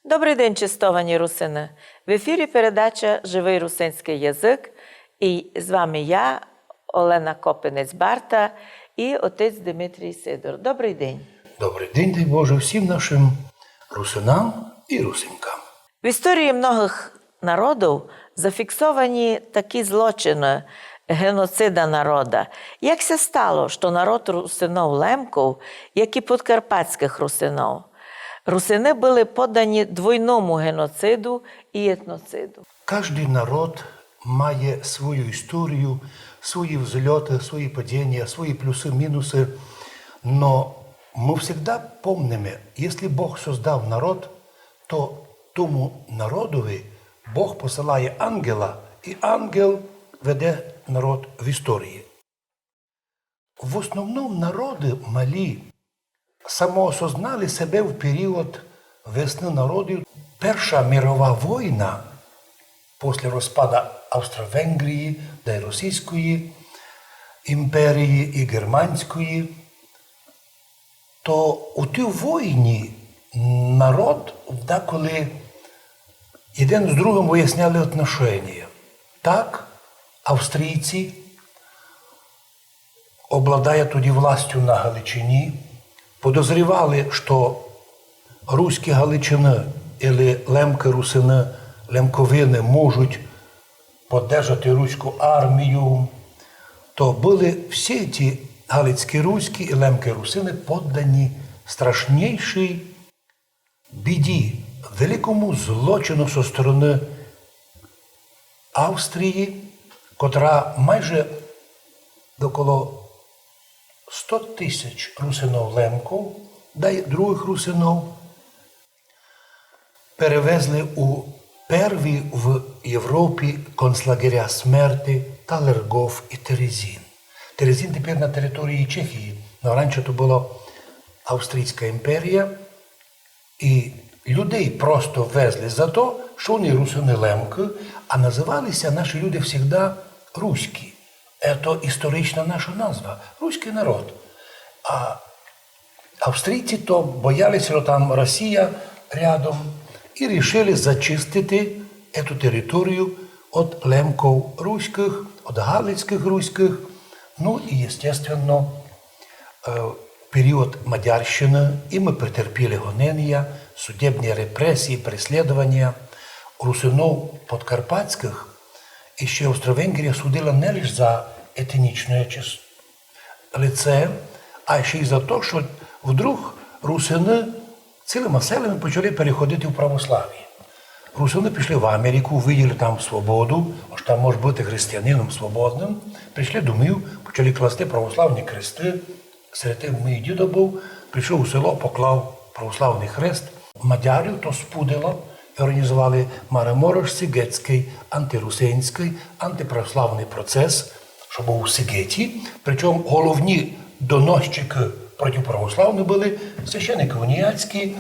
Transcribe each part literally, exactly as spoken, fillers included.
Добрый день, честовані русины! В ефірі передача «Живый русинськый язык» і з вами я, Олена Копинець-Барта, і отець Димитрій Сидор. Добрый день! Добрый день, дай Боже, всім нашым русинам і русинкам. В історії многых народів зафіксовані такі злочины геноцида народа. Як ся стало, што народ русинов-лемков, як і подкарпатськых русинов, русины были поддані двойному геноциду і етноциду? Каждый народ має свою історію, свої взлёты, свої падіння, свої плюсы, мінусы. Но мы всегда помниме, якщо Бог создав народ, то тому народови Бог посилає ангела, і ангел веде народ в історії. В основному народы малі самоосознали себе в період весны народів. Перша мірова война після розпада Австро-Венгрії, да й Російської імперії і Германської, то у тій войні народ деколи єден з другым выясняли отношенія. Так, австрійці, обладая тоді властю на Галичині, подозрівали, што руські Галичины, или лемкы, русины, лемковины можуть поддержати руську армію, то были всі ті галицькі руські і лемкы, русины поддані страшнішій біді, великому злочину со стороны Австрії, котра майже доколо сто тисяч русинов-лемков, да й другых русинов, перевезли у перві в Європі концлагеря смерти Талергоф і Терезін. Терезін тепер на території Чехії, но раніше то была Австрійська імперія. І людей просто везли за то, што они русины-лемкы, а называли ся наші люди всегда руські. Ето історична наша назва, руськый народ. А австрійці то бояли ся, што там Росія рядом, і рішили зачистити ету територію од лемков руськых, од галицькых руськых, ну і, естественно, е, період Мадярщины, і мы претерпіли гоненія, судебні репресії, преслідованія русинов подкарпатськых, і ще Австро-Венгрія судила не лиш за етнічне чис-, лице, а ще й за то, што вдруг русины цілыма селами почали переходити в православіє. Русины пішли в Америку, увиділи там свободу, ож там можеш быти християнином свободным, пришли домів, почали класти православні кресты. Серед тых мій дідо быв, пришов у село, поклав православный хрест. Мадярів то спудило і орґанізовали Мараморош-сигетськый антирусинськый, антиправославный процес, што быв у Сигеті. Причому головні доносчикы протиправославных были священникы уніатські.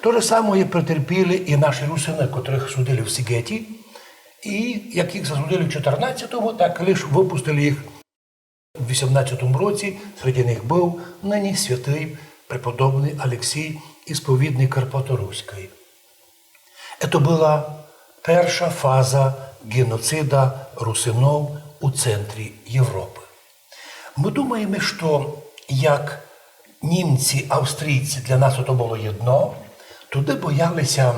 То же самоє претерпіли і наші русины, котрых судили в Сигеті. І як їх засудили в чотирнадцятому, так лиш выпустили їх в вісімнадцятому році. Серед них быв нині святый преподобный Алексій Ісповідный Карпаторуськый. Ето была перша фаза геноцида русинов у центрі Європы. Мы думаєме, што як німці, австрійці, для нас ото было єдно, туды бояли ся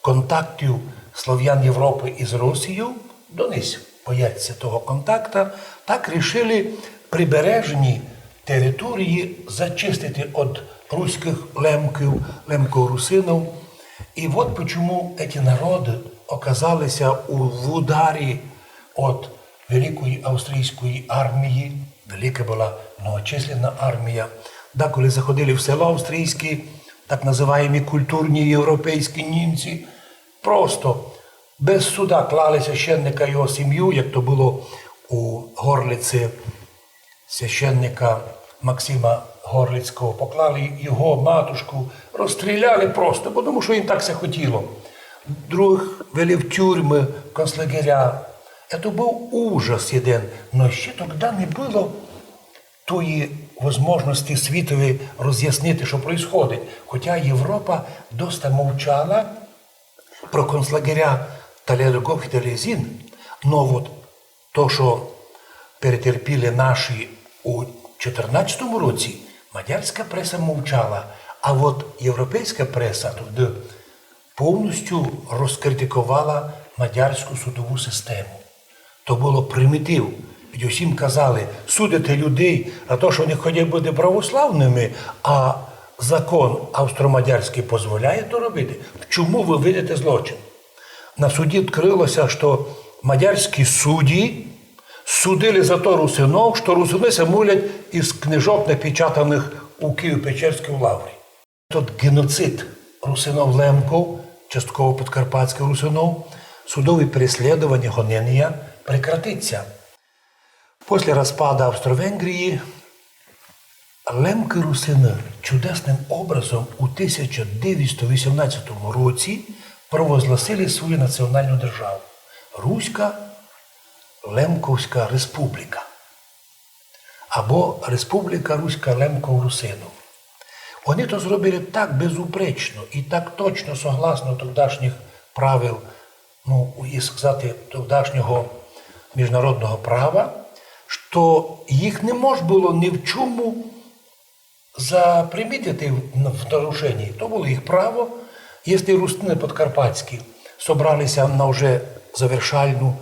контактів славян Європы із Росією, донесь боять ся того контакта, так рішили прибережні території зачистити од руськых лемків, лемко-русинов. І от почему еті народы оказали ся у, в ударі од великої австрійської армії. Велика была многочисленна армія. Деколи заходили в село австрійські, так называємі культурні європейські німці, просто без суда клали священника і його сім'ю, як то было у Горлиці, священника Максима Горлицького, поклали його, матушку, розстріляли просто, бо тому што їм так ся хотіло. Другых вели в тюрмы, концлагеря. Ето быв ужас єден, но ще тогда не было тої возможности світови розъяснити, што происходить. Хотя Європа доста мовчала, Про концлагеря Талергоф і Терезин, но от то, што перетерпіли наші у чотирнадцятому році, мадярська преса мовчала, а от європейська преса тоді повністю розкритиковала мадярську судову систему. То было примітив. Ведь усім казали: судите людей за то, што они хотять быти православными, а закон австро-мадярськый позволяє то робити. В чому вы видите злочин? На суді відкрыло ся, што мадярські судді судили за то русинов, што русины ся мулять із книжок, напечатаных у Києво-Печерській лаврі. Тот геноцид русинов-лемков, частково подкарпатськых русинов, судові переслідованя, гоненія прекратить ся. После розпаду Австро-Венгрії лемкы-русины чудесным образом у тисяча девятсот вісімнадцятому році провозгласили свою націоналну державу — Руська Лемковська Республіка або Республіка Руська Лемков-Русинов. Они то зробили так безупречно і так точно, согласно тогдашніх правил, ну, і сказати, тогдашнього міжнародного права, што їх не мож было ні в чому запримітити в, в нарушенні. То было їх право. Єсли русины подкарпатські собрали ся на вже завершальну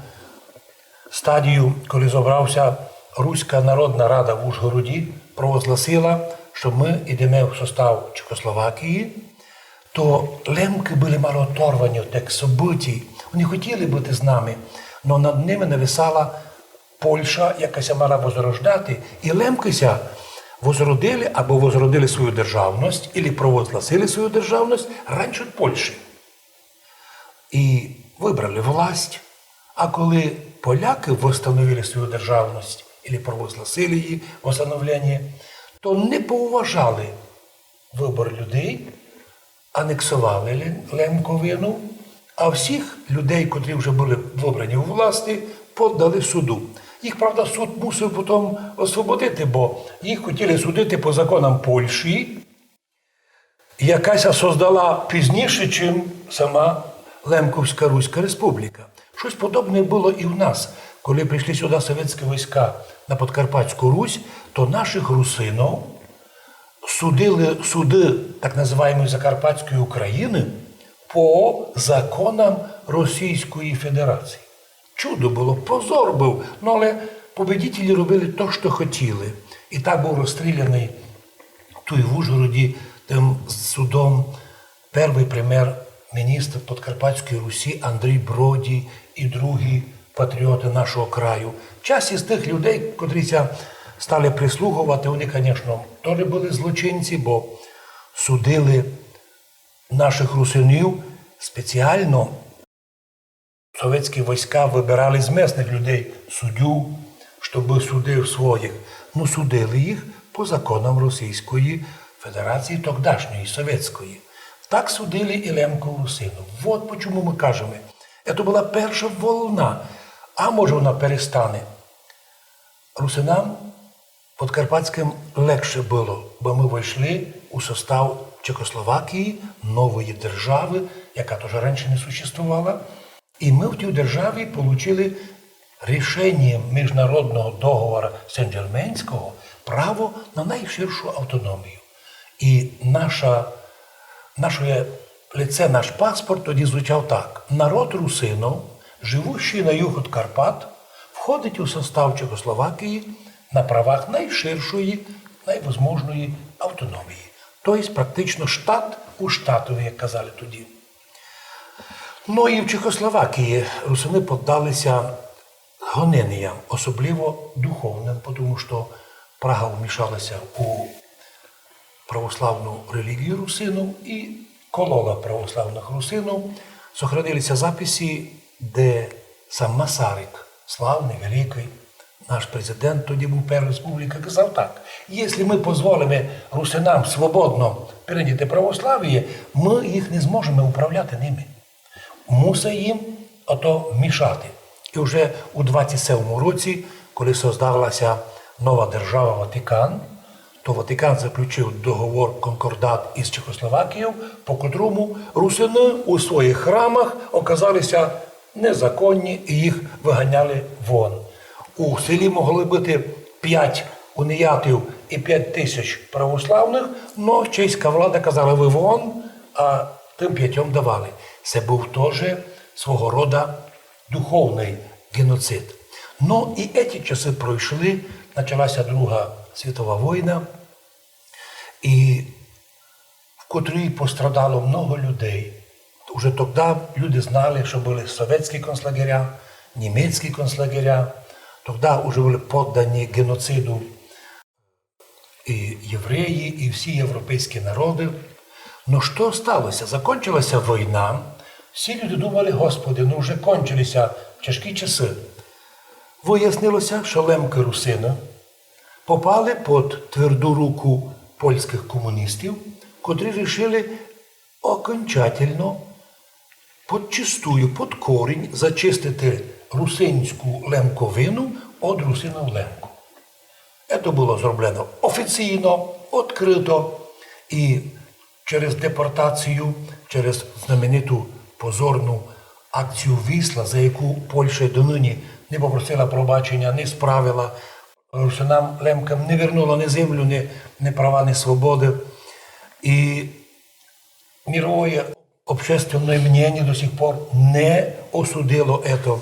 стадію, коли зобрав ся Руська народна рада в Ужгороді, провозгласила, што мы йдеме в состав Чехословакії, то лемкы были мало оторвані од тых событій. Они хотіли быти з нами, но над ними нависала Польща, яка ся мала возрождати, і лемкы ся возродили або возродили свою державность, або провозгласили свою державность раньше од Польщі. І выбрали власть. А коли полякы восстановили свою державность або провозгласили її восстановлення, то не поуважали выбор людей, анексовали Ле-, Лемковину, а всіх людей, котрі вже были выбрані у власти, подали суду. Їх, правда, суд мусив потім освободити, бо їх хотіли судити по законам Польщі, яка ся создала пізніше, чим сама Лемковська Руська Республіка. Штось подобне было і в нас. Коли прийшли сюди совєтські войска на Подкарпатську Русь, то наших русинов судили суды так называємої Закарпатської України по законам Російської Федерації. Чудо было, позор быв. Ну, але победителі робили то, што хотіли. І так быв розстріляный туй в Ужгороді тым судом первый премєр-міністр Подкарпатської Русі Андрій Броді і другі патріоты нашого краю. Часть із тых людей, котрі ся стали прислуговати, они, конечно, тоже были злочинці, бо судили наших русинів спеціално. Совєтські войска выбирали з местных людей суддю, щобы судив своїх. Ну, судили їх по законам Російської Федерації, тогдашньої, совєтської. Так судили і лемков-русинов. Вот почему мы кажеме, это была перша волна, а може вона перестане. Русинам подкарпатськым легше было, бо мы войшли у состав Чехословакії, нової державы, яка тоже раніше не существовала. І мы в тій державі получили рішенням міжнародного договора Сен-Джерменського право на найширшу автономію. І наша, наше лице, наш паспорт тоді звучав так: народ русинов, живущий на юг від Карпат, входить у состав Чехословакії на правах найширшої, найвозможної автономії. То єсть практично штат у штатові, як казали тоді. Ну і в Чехословакії русины поддали ся гоненіям, особливо духовным, тому што Прага вмішала ся у православну релігію русинов і колола православных русинов. Сохранили ся записи, де сам Масарик, славный, великый, наш президент, тоді быв, первый республіка, казав так: «Єсли мы позволиме русинам свободно прийняти православіє, мы їх не зможеме управляти ними. Мусить їм ото мішати». І вже у двадцять сьомому році, коли создала ся нова держава Ватикан, То Ватикан заключив договор, конкордат із Чехословакією, по котрому русины у своїх храмах оказалися незаконні і їх выганяли вон. У селі могли быти пять уніятів і пять тисяч православных, но чеська влада казала: «Вы вон», а тым пятьом давали. Се быв тоже свого рода духовный геноцид. Но і еті часы пройшли, началася Друга світова война, і в котрій пострадало много людей. Уже тогда люди знали, што были совєтські концлагеря, німецькі концлагеря. Тогда уже были поддані геноциду і євреї, і всі європейські народы. Но што сталося? Закончилася война. Всі люди думали: «Господи, ну вже кончилися тяжкі часы». Выяснилося, што лемкы-русины попали під тверду руку польськых комуністів, котрі рішили окончательно, подчистую, під корінь зачистити русинську лемковину од русинов-лемков. Це было зроблено офіційно, відкрыто, і через депортацію, через знамениту позорну акцію «Вісла», за яку Польща й доныні не попросила пробачення, не справила, русинам-лемкам не вернула ні землю, ні, ні права, ні свободы. І мирове общественне мнение до сих пор не осудило ето.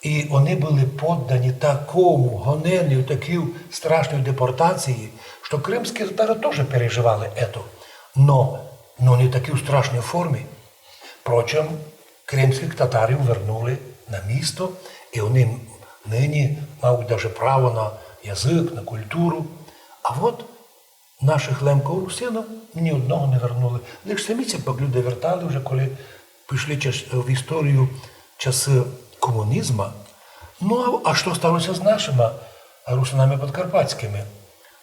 І они были поддані такому гоненню, такій страшній депортації, што кримські татары тоже переживали ето. Но, но не в такій страшній формі. Впрочем, кримськых татарів вернули на місто, і они нині мають даже право на язык, на культуру. А от нашых лемков-русинов ні одного не вернули. Лиш самі ся пак люди вертали вже, коли пішли час-, в історію часы комунізма. Ну, а, а што сталося з нашыма русинами подкарпатськыми?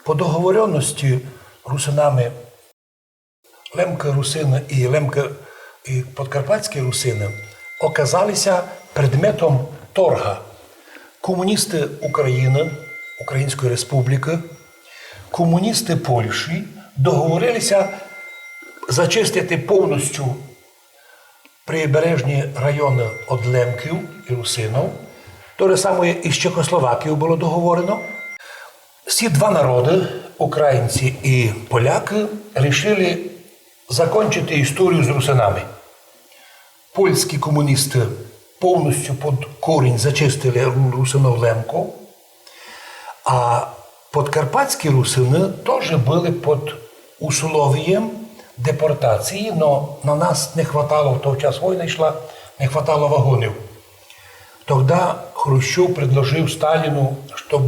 По договорённости русинами лемкы-русины і лемкы, і подкарпатські русины оказалися предметом торга. Комуністы Украины, Української Республікы, комуністы Польщі договорилися зачистити повністю прибережні районы од лемків і русинов. То же самоє і з Чехословакією было договорено. Всі два народы, українці і полякы, рішили закончити історію з русинами. Польські комуністы повністю під корінь зачистили ру-, русинов-лемков, а подкарпатські русины тоже были під условієм депортації, но на нас не хватало, в той час война йшла, не хватало вагонів. Тогда Хрущов предложив Сталіну, щоб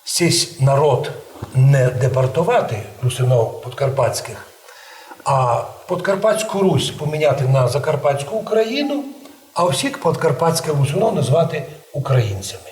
сись народ не депортовати, русинов подкарпатськых, а Подкарпатську Русь поміняти на Закарпатську Україну, а всіх подкарпатськых русинов назвати українцями.